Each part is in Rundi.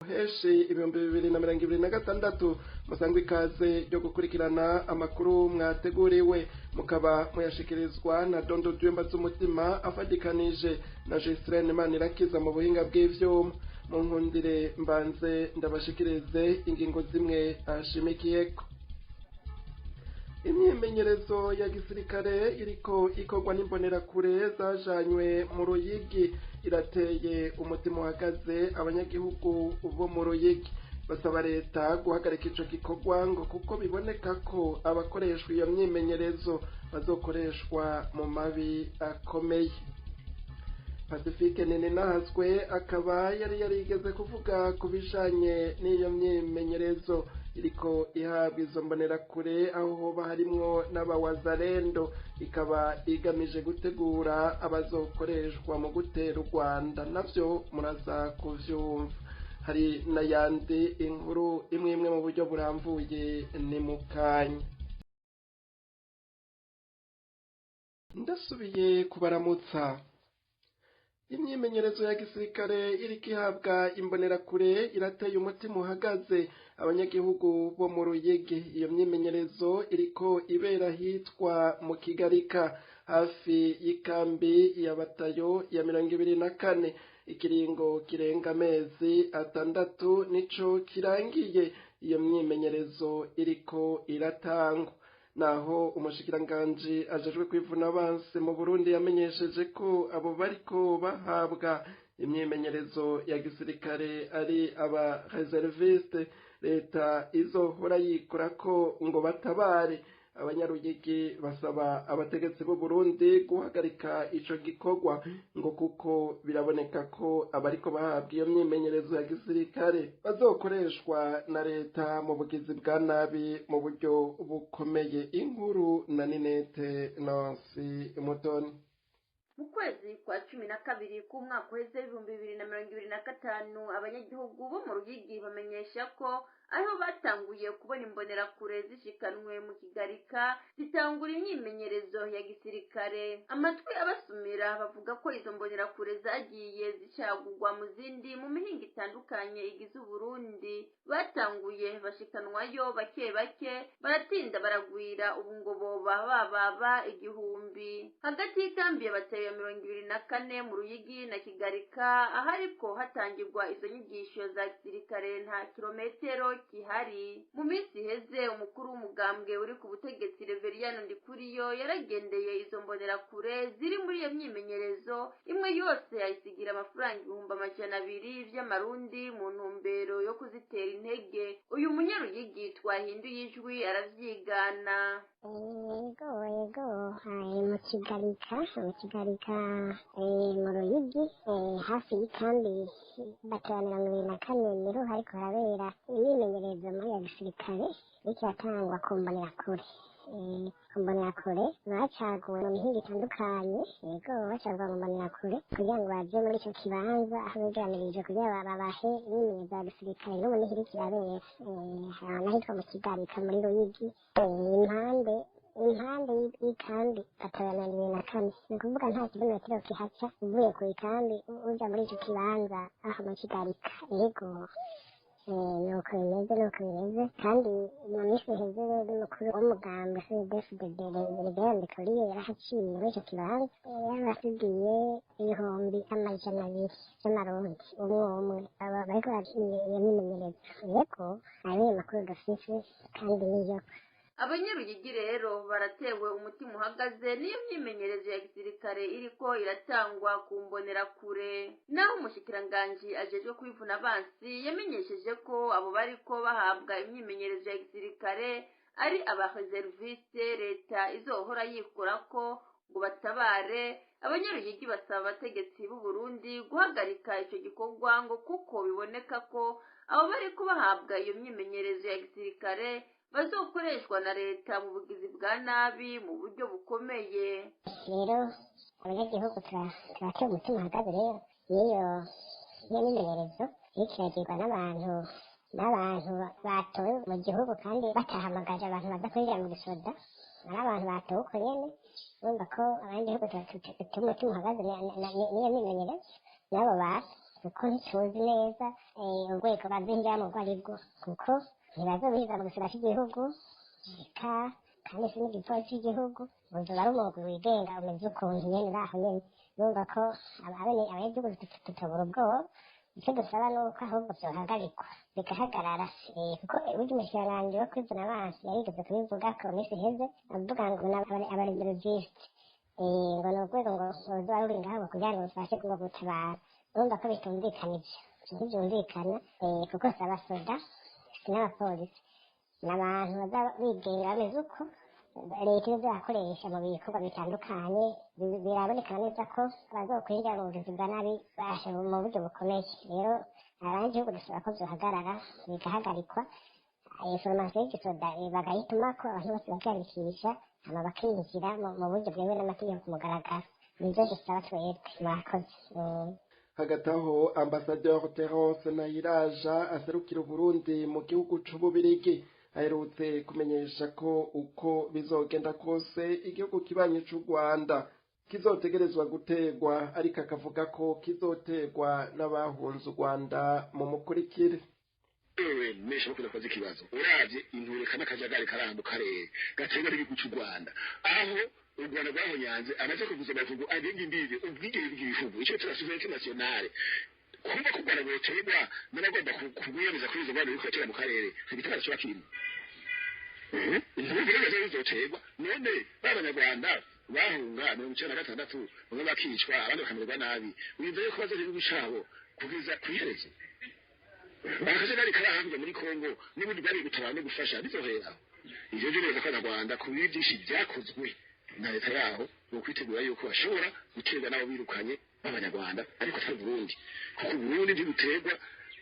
Ruheshi 2026. Musangwa ikaze ryo gukurikirana amakuru mwateguriwe, mukaba muyashikirizwa na Dondo Dyumba z'Umutima afadikanije na Gislaine Manirakiza mu buhinga bw'ivyuma. Mu nkundire mbanze ndabashikirize ingingo zimwe ashimikiyeko. Imyimenyerezo ya gisirikare iriko ikorwa n'imbonerakure zajanywe mu Ruyigi irateye umutima uhagaze abanyagihugu bo mu Ruyigi. Basaba leta guhagarika ico gikorwa ngo kuko biboneka ko abakoreshwa iyo myimenyerezo bazokoreshwa mu mabi akomeye. Pacifique Nininahazwe akaba yari yarigeze kuvuga ku bijanye n'iyo myimenyerezo iriko ihabwa izo mbonerakure, aho hoba harimwo n'abawazarendo, ikaba igamije gutegura abazokoreshwa mu gutera u Rwanda. Navyo muraza kuvyumva, hari n'ayandi, inkuru imwe imwe mu buryo burambuye ni mukanya. Ndasubiye kubaramutsa. Imyimenyerezo ya gisirikare iriko ihabwa imbonerakure irateye umutima uhagaze abanyagihugu bo mu Ruyigi. Iyo myimenyerezo iriko ibera hitwa mu Kigarika, hafi y'ikambi ya batayo ya 24. Ikiringo kirenga amezi 6 nico kirangiye iyo myimenyerezo iriko iratangwa. Naho umushikiranganji ajejwe kwivuna abansi mu Burundi yamenyesheje ko abo bariko bahabwa imyimenyerezo ya gisirikare ari aba réserviste leta izohora yikorako ngo batabare, Abanyaruyigi basaba abategetsi b'u Burundi guhagarika ico gikorwa ngo kuko biraboneka ko abariko bahabwa iyo myimenyerezo ya gisirikare bazokoreshwa na leta mu bugizi bwa nabi mu buryo bukomeye. Inkuru na Ninete Nancy Mutoni. Mu kwezi kwa 12 k'umwaka uheze 2025, abanyagihugu bo mu Ruyigi bamenyesha ko aho batanguye kubona imbonerakure zishikanwe mu Kigarika zitangura imyimenyerezo ya gisirikare. Amatwi abasumira bavuga ko izo mbonerakure zagiye zicagurwa mu zindi mu mihingo itandukanye igize Uburundi. Batanguye bashikanwayo bake bake, baratinda baragwira, ubu ngo boba bababa 1000. Hagati y'ikambi ya batayo ya 24 mu Ruyigi na Kigarika ahariko hatangirwa izo nyigisho za gisirikare nta kilometero kihari. Mu minsi iheze, umukuru w'umugambwe uri ku butegetsi Reveriyano Ndikuriyo yaragendeye izo mbonerakure ziri muri iyo myimenyerezo, imwe yose ayisigira amafaranga 200,000 vy'amarundi mu ntumbero yo kuzitera intege. Uyu Munyaruyigi twahinduye ijwi aravyigana. Yego yego, mu Kigarika, mu Kigarika, mu Ruyigi, hafi y'ikambi batayo 24, niho hariko harabera imyimenyerezo muri ya gisirikare iriko iratangwa ku mbonerakure. Ku mbonerakure bacaguwe mu mihingo itandukanye, yego, bacaguwe mu mbonerakure kugira ngo baje muri ico kibanza aho begeranirije kugira babahe imyimenyerezo ya gisirikare. N'ubu niho iriko irabera, n'ahitwa mu Kigarika muri Ruyigi, impande y'ikambi batayo 24. Ni ukuvuga nta kilometero kihaca uvuye ku ikambi uja muri ico kibanza aho mu Kigarika. Yego, nuko bimeze, nuko bimeze. Kandi mu minsi iheze rero, umukuru w'umugambwe CNDD-FDD Reverend Ndikuriyo yarahaciye muri ico kibanza, yarabasigiye 200,000 vy'amarundi umwe umwe, aba bariko iyo myimenyerezo. Yego, ayo niyo makuru dufise kandi niyo. Abanyaruyigi rero baratewe umutima uhagaze n'iyo myimenyerezo ya gisirikare iriko iratangwa ku mbonerakure. Naho umushikiranganji ajejwe kwivuna abansi yamenyesheje ko abo bariko bahabwa imyimenyerezo ya gisirikare ari aba réserviste leta izohora yikorako ngo batabare, Abanyaruyigi basaba abategetsi b'u Burundi guhagarika ico gikorwa ngo kuko biboneka ko abo bariko bahabwa iyo myimenyerezo ya gisirikare bazokoreshwa na leta mu bugizi bwa nabi mu buryo bukomeye. Rero abanyagihugu turateye umutima uhagaze rero n'iyo myimenyerezo iriko iragirwa n'abantu batowe mu gihugu, kandi batahamagaje abantu baza kwinjira mu gisoda, ari abantu batowe uko nyene. Urumva ko abanyagihugu duteye umutima uhagaze n'iyo myimenyerezo n'abo bantu. Kuko ntituzi neza urwego bazinjiramo urwo arirwo, kuko ntibazobiza mu gisura cy'igihugu, eka kandi si n'igipolisi cy'igihugu. Uzoba ari umugwi wigenga umeze ukuntu nyene uri aho nyene. Urumva ko abanyagihugu tutobura ubwoba. Icyo dusaba ni uko ahubwo vyohagarikwa, bigahagarara, kuko burya umushikiranganji wo kwivuna amaso yarigeze kubivuga ko mu minsi iheze, avuga ngo abareservisite, ngo ni urwego ngo ruzoba ruri ngaho kugira ngo rufashe ngo gutabara. Urumva ko bitumvikana, ivyo ntivyumvikana, kuko si abasoda, si n'abapolisi, ni abantu bazaba bigenga bameze uko leta izakoresha mu bikorwa bitandukanye. Biraboneka neza ko bazokwinjira mu bugizi bwa nabi basha mu buryo bukomeye. Rero abanyagihugu dusaba ko vyohagarara, bigahagarikwa. Formation y'igisoda bagayitumako, abantu bose bakiyandikisha, hama bakinjira mu buryo bwemewe n'amategeko ku mugaragaro. Nivyo dusaba twebwe. Murakoze. Hagati aho, ambasaderi Terence Nahiraja aserukira Uburundi mu gihugu c'Ububirigi aherutse kumenyesha ko uko bizogenda kose igihugu kibanyi c'u Rwanda kizotegerezwa gutegwa, ariko akavuga ko kizotegwa n'abahunze u Rwanda mu mukurikire. Ewe mesha bakunda kubaza ikibazo. Uravye intureka n'akajagari kari mu karere gaterwa n'igihugu c'u Rwanda, aho u Rwanda rwahonyanze amaze kuvuza amavugo agenga imbibe, ubwigenge bw'ibihugu, ico bita souveraineté nationale. Kuba ko u Rwanda rwoterwa n'abagomba kurwiyemeza kuri izo ngwano biriko biratera mu karere, nta gitakazo coba kirimo. Impunzi rero zizoterwa none b'abanyarwanda bahunga 96, bamwe bakicwa, abandi bakamererwa nabi, wumva yuko bazoja igihugu cabo kugeza kw'iherezo? Akajagari kari hakurya muri Kongo n'ubundi bwari gutabara no gufasha bizohera. Ivyo vyo neza ko abanyarwanda ku bibi vyinshi vyakozwe na leta yaho ni ukwitegura yuko bashobora guterwa n'abo birukanye b'abanyarwanda, ariko atari Burundi, kuko Burundi ntibuterwa,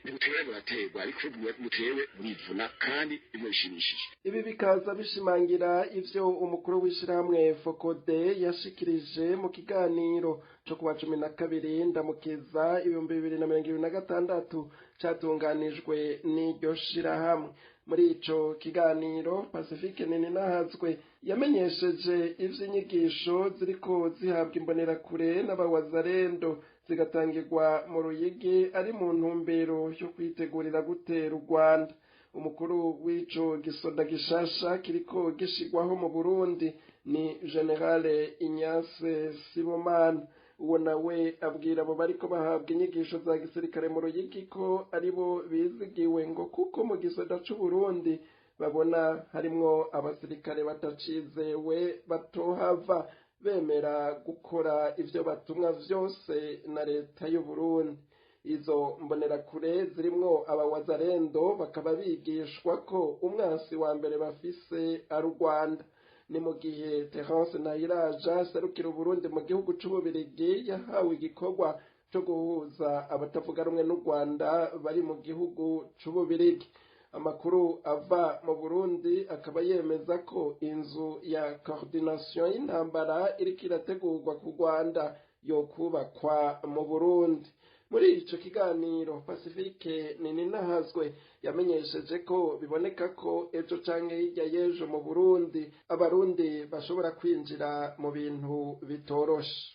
ntibuterwa, buraterwa, ariko iyo butewe burivuna kandi bimwe bishimishije. Ibi bikaza bishimangira ivyo umukuru w'ishirahamwe Fokode yashikirije mu kiganiro co kuwa 12 Ndamukiza 2026 catunganijwe n'iryo shirahamwe. Muri ico kiganiro, Pacifique Nininahazwe yamenyesheje ivy'inyigisho ziriko zihabwa imbonerakure n'abawazarendo, zigatangirwa mu Ruyigi, ari mu ntumbero yo kwitegurira gutera u Rwanda. Umukuru w'ico gisoda gishasha kiriko gishigwaho mu Burundi ni Generale Ignace Sibomana. Uwo nawe abwira abo bariko bahabwa inyigisho za gisirikare mu Ruyigi ko aribo bizigiwe, ngo kuko mu gisoda c'Uburundi babona harimwo abasirikare batacizewe, batohava bemera gukora ivyo batumwa vyose na leta y'Uburundi. Izo mbonerakure zirimwo abawazarendo bakaba bigishwa ko umwansi wa mbere bafise ari u Rwanda. Ni mu gihe Terence Nahiraja aserukira Uburundi mu gihugu c'Ububirigi yahawe igikorwa co guhuza abatavuga rumwe n'u Rwanda bari mu gihugu c'Ububirigi. Amakuru ava mu Burundi akaba yemeza ko inzu ya coordination y'intambara iriko irategurwa ku Rwanda yokubakwa mu Burundi. Muri ico kiganiro, Pacifique Nininahazwe yamenyesheje ko biboneka ko ejo canke hirya y'ejo mu Burundi abarundi bashobora kwinjira mu bintu bitoroshe.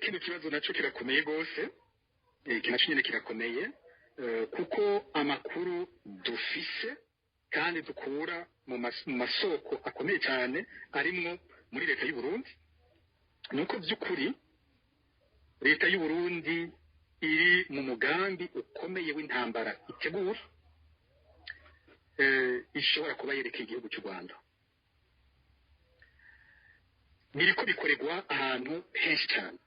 Kino kibazo naco kirakomeye gose, iki naco nyene kirakomeye, kuko amakuru dufise kandi dukura mu masoko akomeye cyane arimwo muri leta y'u Burundi nuko by'ukuri leta y'u Burundi iri mu mugambi ukomeye w'intambara itegura, ishobora kuba yerekeye igihugu cy'u Rwanda. Biriko bikorerwa ahantu henshi cyane.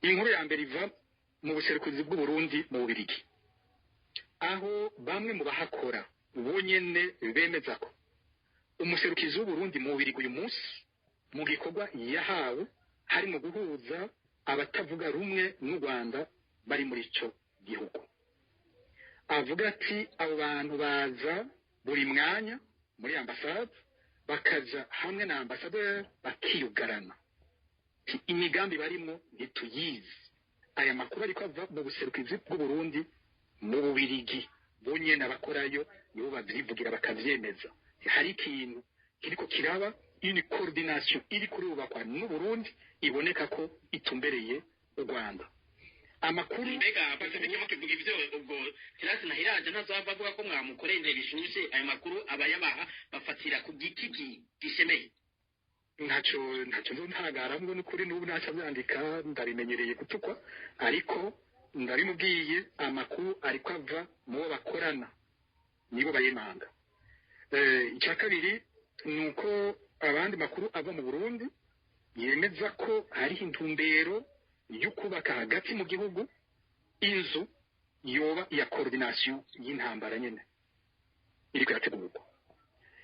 Inkuru ya mbere iva mu buserukuzi bw'u Burundi mu Bubirigi, aho bamwe mu bahakora bonyene bemeza ko umuserukizi w'u Burundi mu Bubirigi uyu munsi mu gikorwa yahawe harimo guhuza abatavuga rumwe n'u Rwanda bari muri ico gihugu. Avuga ati abo bantu baza buri mwanya muri ambasade, bakaja hamwe na ambasaderi bakiyugarana, imigambi barimo ntituyizi. Aya makuru ariko ava mu buserukizi bw'u Burundi mu Bubirigi, bonyene abakorayo nibo bavyivugira bakavyemeza. Hari ikintu kiriko kiraba, une coordination iri kurubakwa n'u Burundi iboneka ko itumbereye u Rwanda. Amakuru Mbega Pacifique, mukivuga ivyo, ubwo Terasi Ntahiraje ntazava avuga ko mwamukoreye intebe ishushe? Ayo makuru abayabaha bafatira ku giti gishemeye? Ntacyo nzo ntagaramwo, n'ukuri n'ubu ntacyo abyandika, ndabimenyereye gutukwa, ariko ndabimubwiye, amakuru ariko ava mu bo bakorana, nibo bayemanga. Icya kabiri ni uko abandi makuru ava mu Burundi yemeza ko hariho intumbero yo kubaka hagati mu gihugu inzu yoba iya coordination y'intambara nyene iriko irategurwa.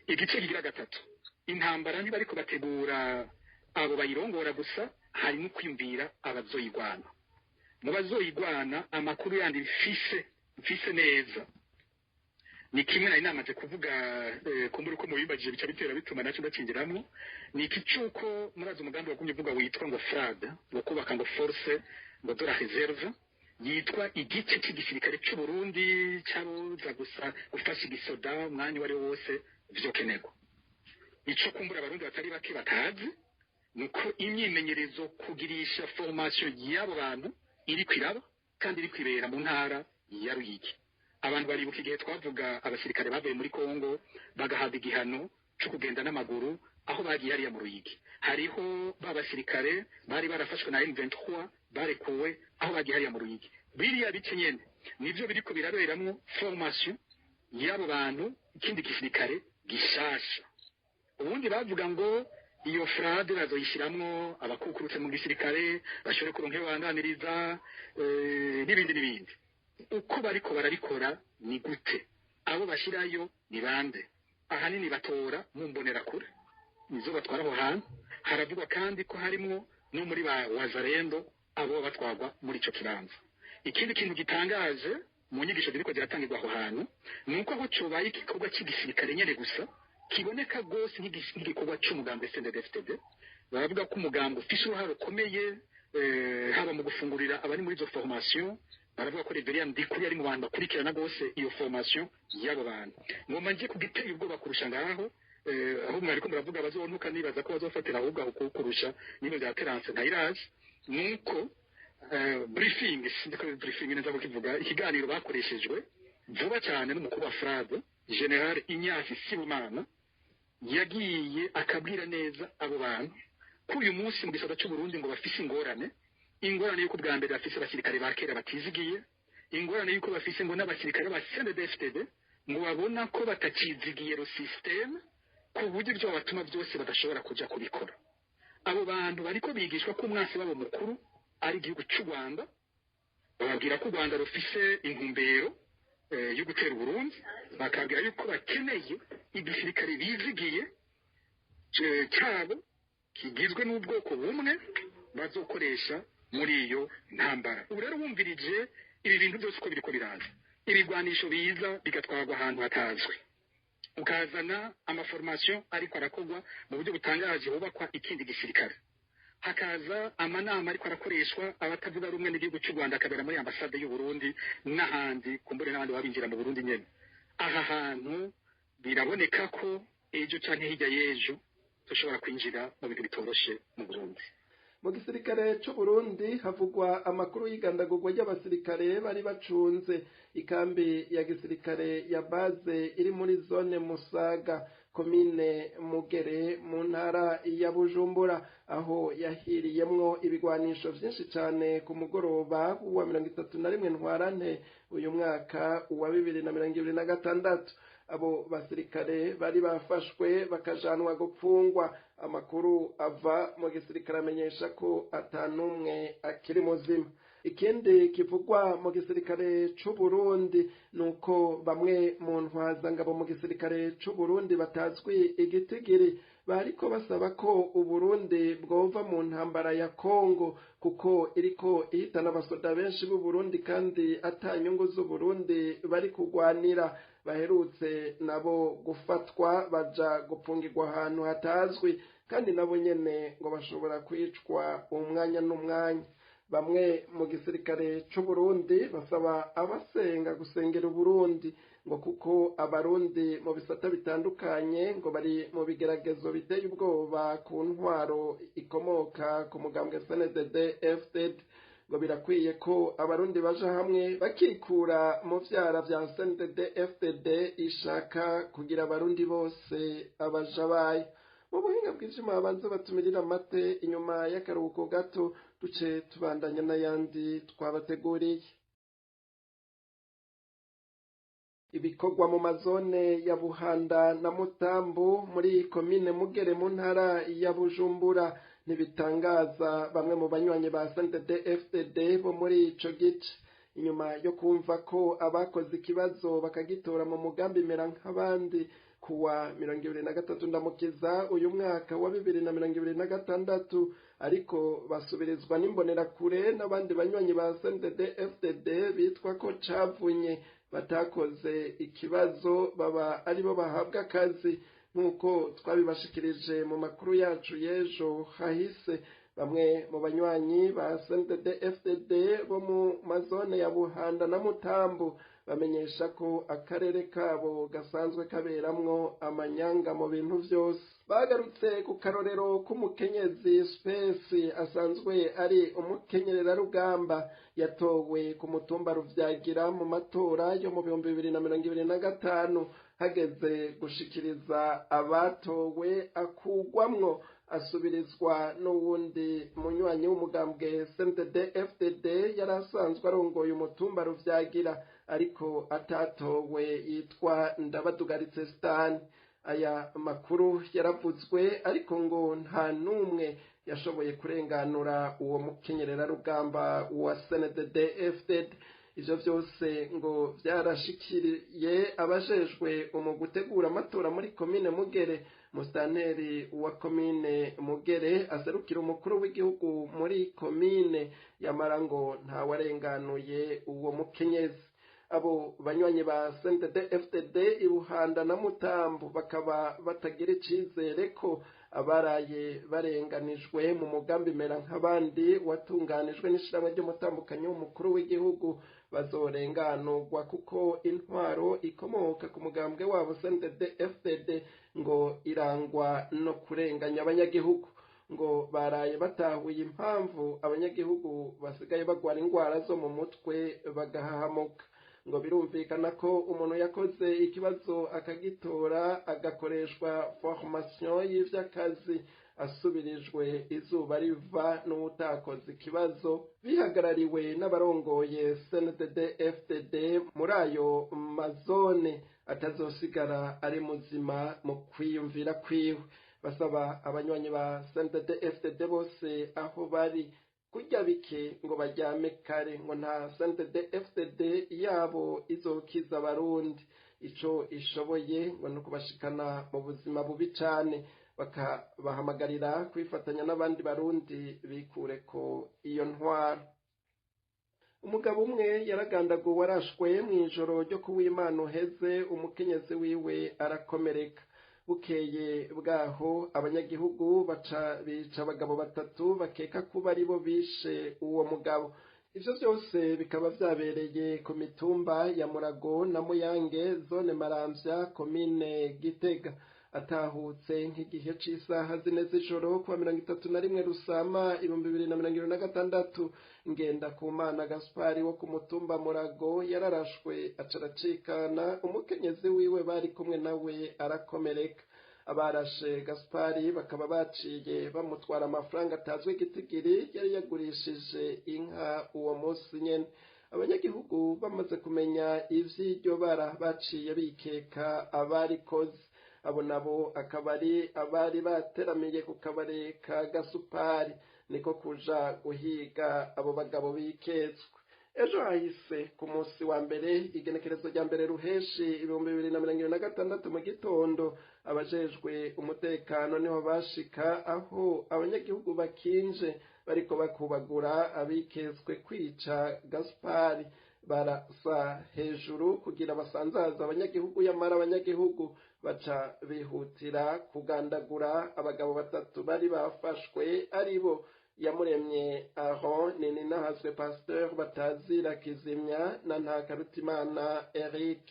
Igice kigira gatatu, intambara ntibariko bategura abo bayirongora gusa, hari no kwiyumvira abazoyigwana. Mu bazoyigwana, amakuru yandi mfise neza ni kimwe nari namaze kuvuga, kumbura uko mubibajije bica bitera bituma nacyo ndacinjiramwo, ni iki cy'uko murazi umugambi wagumye uvuga witwa ngo FRAD, ngo kubaka ngo force ngo de la réserve, yitwa igice cy'igisirikare cy'u Burundi cyaboza gusa gufasha igisoda umwanya uwo ari wo wose vyokenerwa. Ico kumbura Abarundi batari bake batazi ni uko imyimenyerezo kugirisha formation y'abo bantu iri kwiraba kandi iri kwibera mu ntara ya Ruyigi. Abantu baribuka igihe twavuga abasirikare bavuye muri Kongo bagahabwa igihano cyo kugenda n'amaguru, aho bagiye hariya mu Ruyigi. Hariho ba basirikare bari barafashwe na M23 barekuwe, aho bagiye hariya mu Ruyigi. Biriya bice nyene nivyo biriko biraberamwo formation y'abo bantu, ikindi gisirikare gishasha. Ubundi bavuga ngo iyo FRAD bazoyishiramwo abakukurutse mu gisirikare, bashobore kuronka iyo banganiriza, n'ibindi n'ibindi. Uko bariko barabikora ni gute? Abo bashirayo ni bande? Ahanini batora mu mbonerakure, nizo batwara aho hantu. Haravugwa kandi ko harimwo no muri ba Wazalendo, abo batwagwa muri ico kibanza. Ikindi kintu gitangaje mu nyigisho ziriko ziratangirwa aho hantu ni uko aho cobaye igikorwa c'igisirikare nyene gusa kiboneka rwose nk'igikorwa c'umugambi CNDD-FDD. Baravuga ko umugambi ufise uruhare rukomeye, haba mu gufungurira abari muri izo formation. Baravuga ko Reverien Ndikuri ari mu bantu bakurikirana rwose iyo formation y'abo bantu. Ngomba nje kugiteye ubwoba kurusha ngaho, aho mwariko muravuga bazontuka, nibaza ko bazofatira ahubwo aho kurusha n'ibyo bya Terence Ntayiraje, nuko briefing, sinzi ko briefing neza kukivuga, ikiganiro bakoreshejwe vuba cyane n'umukuru wa FRAD, General Ignace Sibomana, yagiye akabwira neza abo bantu ko uyu munsi mu gisata cy'u Burundi ngo bafise ingorane, ingorane y'uko bwa mbere bafise abasirikare ba kera batizigiye, ingorane y'uko bafise ngo n'abasirikare ba CNDD-FDD ngo babona ko batakizigiye le système, ku buryo ibyo babatuma byose badashobora kuja kubikora. Abo bantu bariko bigishwa ko umwansi wabo mukuru ari igihugu cy'u Rwanda. Bababwira ko u Rwanda rufise intumbero yo gutera Uburundi, bakabwira yuko bakeneye igisirikare bizigiye cyabo kigizwe n'ubwoko bumwe bazokoresha muri iyo ntambara. Ubu rero wumvirije ibi bintu byose uko biriko biraza, ibigwanisho biza bigatwarwa ahantu hatazwi, ukazana ama formation ariko arakorwa mu buryo butangaje, hubakwa ikindi gisirikare, hakaza amanama ariko arakoreshwa abatavuga rumwe n'igihugu cy'u Rwanda akabera muri ambasade y'u Burundi n'ahandi, kumbure n'abandi babinjira mu Burundi nyene. Aha hantu biraboneka ko ejo canke hirya y'ejo dushobora kwinjira mu bintu bitoroshe mu Burundi. Mu gisirikare c'u Burundi havugwa amakuru y'igandagurwa ry'abasirikare bari bacunze ikambi ya gisirikare ya base iri muri zone Musaga, komine Mugere, mu ntara ya Bujumbura, aho yahiriyemwo ibigwanisho vyinshi cane ku mugoroba wa 31 Ntwarante uyu mwaka wa 2026. Abo basirikare bari bafashwe bakajanwa gupfungwa. Amakuru ava mu gisirikare amenyesha ko atanumwe akiri muzima. Ikindi kivugwa mu gisirikare c'u Burundi ni uko bamwe mu ntwazangabo mu gisirikare c'u Burundi batazwi igitigiri bariko basaba ko Uburundi bwova mu ntambara ya Kongo, kuko iriko ihitana abasoda benshi b'u Burundi kandi ata nyungu z'Uburundi bari kugwanira. Baherutse nabo gufatwa baja gupfungirwa ahantu hatazwi, kandi nabo nyene ngo bashobora kwicwa umwanya n'umwanya. Bamwe mu gisirikare c'u Burundi basaba abasenga gusengera Uburundi, ngo kuko Abarundi mu bisata bitandukanye ngo bari mu bigeragezo biteye ubwoba ku ntwaro ikomoka ku mugambwe CNDD FDD. Ngo birakwiye ko Abarundi baja hamwe bakikura mu vyara vya CNDD FDD ishaka kugira Abarundi bose abaja bayo. Mu buhinga bw'ivyuma babanza batumirira amate, inyuma y'akaruhuko gato duce tubandanya n'ayandi twabateguriye. Ibikorwa mu mazone ya Buhanda na Mutambu muri komine Mugere mu ntara ya Bujumbura ntibitangaza bamwe mu banywanyi ba CNDD FDD bo muri ico gice, inyuma yo kumva ko abakoze ikibazo bakagitora mu mugambi mera nk'abandi kuwa 23 Ndamukiza uyu mwaka wa 2026, ariko basubirizwa n'imbonerakure n'abandi banywanyi ba CNDD FDD bitwa ko cavunye batakoze ikibazo baba aribo bahabwa akazi, nk'uko twabibashikirije mu makuru yacu y'ejo hahise. Bamwe mu banywanyi ba CNDD FDD bo mu mazone ya Buhanda na Mutambu bamenyesha ko akarere kabo gasanzwe kaberamwo amanyanga mu bintu vyose. Bagarutse ku karorero k'umukenyezi Space asanzwe ari umukenyererarugamba yatowe ku mutumba Ruvyagira mu matora yo mu 2025, hageze gushikiriza abatowe akugwamwo asubirizwa n'uwundi munywanyi w'umugambwe CNDD FDD yari asanzwe arongoye umutumba Ruvyagira ariko atatowe yitwa Ndabadugaritse Stan. Aya makuru yaravuzwe ariko ngo nta n'umwe yashoboye kurenganura uwo mukenyererarugamba wa CNDD FDD. Ivyo vyose ngo vyarashikiriye abajejwe mu gutegura amatora muri komine Mugere. Musitanteri wa komine Mugere aserukira umukuru w'igihugu muri komine, yamara ngo ntawarenganuye uwo mukenyezi. Abo banywanyi ba CNDD FDD Ibuhanda na Mutambu bakaba batagira icizere ko abaraye barenganijwe mu mugambi mera nk'abandi watunganijwe n'ishirahamwe ry'umutambukanyi w'umukuru w'igihugu bazorenganurwa, kuko intwaro ikomoka ku mugambwe wabo CNDD FDD ngo irangwa no kurenganya abanyagihugu. Ngo baraye batahuye impamvu abanyagihugu basigaye bagwara ingwara zo mu mutwe bagahahamuka. Ngo birumvikana ko umuntu yakoze ikibazo akagitora agakoreshwa formation y'ivy'akazi asubirijwe izuba riva n'utakoze ikibazo, bihagarariwe n'abarongoye CNDD FDD muri ayo mazone atazosigara ari muzima mu kwiyumvira kwiwe. Basaba abanywanyi ba CNDD FDD bose aho bari kurya bike ngo baryame kare, ngo nta CNDD FDD yabo izokiza Abarundi, ico ishoboye ngo ni ukubashikana mu buzima bubi cane, bakabahamagarira kwifatanya n'abandi Barundi bikureko iyo ntwaro. Umugabo umwe yaragandaguwe arashwe mw'ijoro ryo kuw'Imana uheze, umukenyezi wiwe arakomereka. Bukeye bwaho abanyagihugu baca bica abagabo batatu bakeka kuba aribo bishe uwo mugabo. Ivyo vyose bikaba vyabereye ku mitumba ya Murago na Muyange, zone Maramvya, komine Gitega. Atahutse nk'igihe c'isaha 4 z'ijoro kuwa 31 Rusama 2026, Ngendakumana Gaspari wo ku mutumba Murago yararashwe aca aracikana, umukenyezi wiwe bari kumwe nawe arakomereka. Abarashe Gaspari bakaba baciye bamutwara amafaranga atazwi igitigiri yari yagurishije inka uwo munsi nyene. Abanyagihugu bamaze kumenya ivy'iryo bara baciye bikeka abarikoze. Abo nabo akaba ari abari bateramiye ku kabare ka Gasupari, niko kuja guhiga abo bagabo biketswe. Ejo hahise ku munsi wa mbere, igenekerezo rya mbere Ruheshi 2026 mu gitondo, abajejwe umutekano niho bashika aho abanyagihugu bakinje bariko bakubagura abiketswe kwica Gaspari. Barasa hejuru kugira basanzaza abanyagihugu, yamara abanyagihugu baca bihutira kugandagura abagabo batatu bari bafashwe, aribo Yamuremye Aron, Nininahazwe Pasteur batazira Kizimya na Ntakarutimana Eric.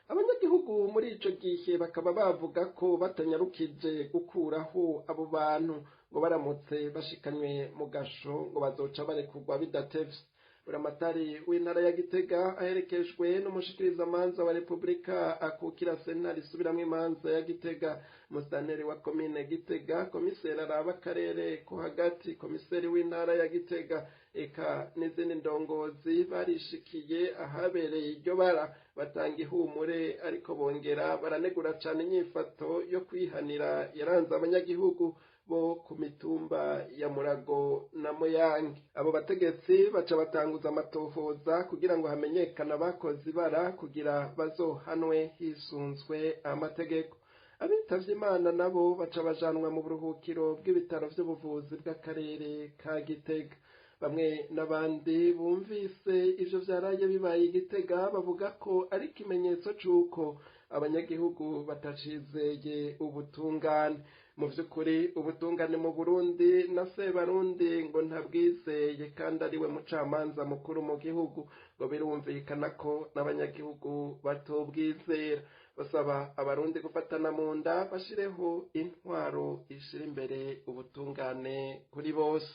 Abanyagihugu muri ico gihe bakaba bavuga ko batanyarukije gukuraho abo bantu, ngo baramutse bashikanywe mu gasho ngo bazoca barekurwa bidatevye. Buramatari w'intara ya Gitega aherekejwe n'umushikirizamanza wa Repubulika akukira sentare isubiramwo imanza ya Gitega, musitanteri wa komine Gitega, komiseri araba akarere ko hagati, komiseri w'intara ya Gitega, eka n'izindi ndongozi barishikiye ahabereye iryo bara, batanga ihumure, ariko bongera baranegura cane inyifato yo kwihanira yaranze abanyagihugu bo ku mitumba ya Murago na Muyange. Abo bategetsi baca batanguza amatohoza kugira ngo hamenyekane abakoze ibara kugira bazohanwe hisunzwe amategeko. Abitavye Imana nabo baca bajanwa mu buruhukiro bw'ibitaro vy'ubuvuzi bw'akarere ka Gitega. Bamwe n'abandi bumvise ivyo vyaraye bibaye i Gitega bavuga ko ari ikimenyetso c'uko abanyagihugu batacizeye ubutungane. Mu vy'ukuri ubutungane mu Burundi na Sebarundi ngo ntabwizeye, kandi ariwe mucamanza mukuru mu gihugu, ngo birumvikana ko n'abanyagihugu batobwizera. Basaba abarundi gufatana mu nda, bashireho intwaro ishira imbere ubutungane kuri bose.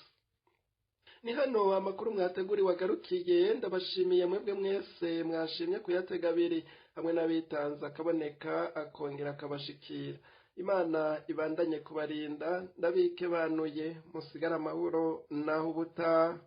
Ni hano amakuru mwateguriwe agarukiye. Ndabashimiye mwebwe mwese mwashimye kuyatega abiri, hamwe n'abitanze akaboneka akongera akabashikira. Imana ibandanye kubarinda, ndabike banuye, musigare amahoro naho ubutaha.